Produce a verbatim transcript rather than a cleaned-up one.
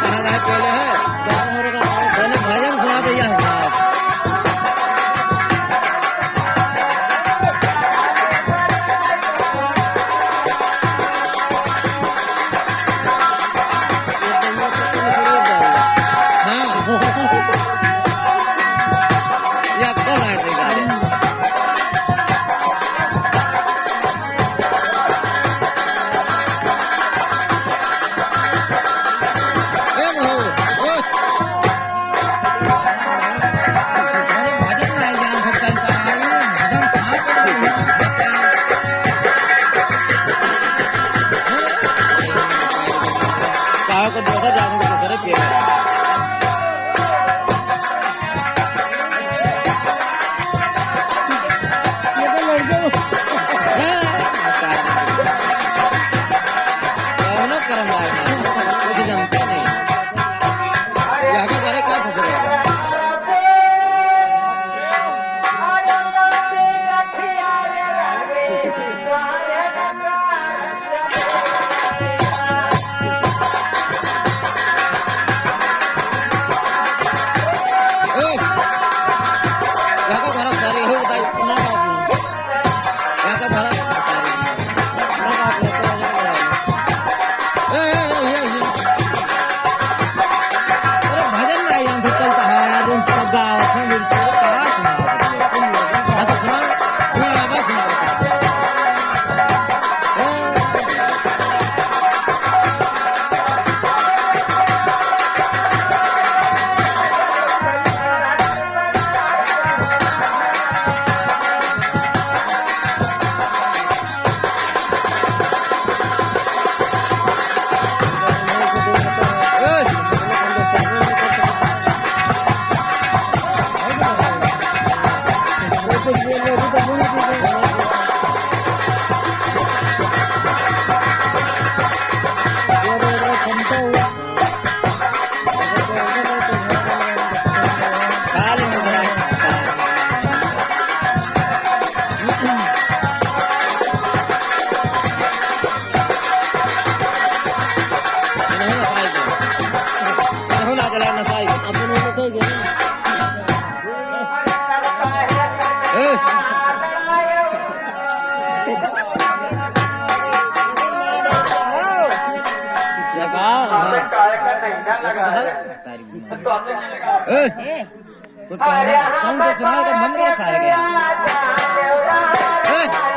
कहाँ गए पहले है? मैंने भजन सुना दे, यह सुना। हाँ। या कौन आया था गाने? ए बहू, ओ। भजन गाए जान सकता है, भजन कहाँ पर है? कहा को दूसरा जाने को दूसरे पिए। ये तो लड़के को। हाँ, कौनो करम लायक नहीं, कुछ जानते नहीं। यहाँ का करे का ससुर होगा? ए, यहाँ का घर सारी हो बताई। यहाँ का घर सारी। ए, ए, ए, ए, ए। अरे भजन में यहाँ से चलता है यार, तुम सब गाओ, तुम बिल्कुल कहाँ सुनाओ तुम लोग? हाँ तो सुनाओ, सुनाओ, बस सुनाओ। ए, कुछ कहना, कौन तो सुनाओ तो बंद करो सारे के। ए,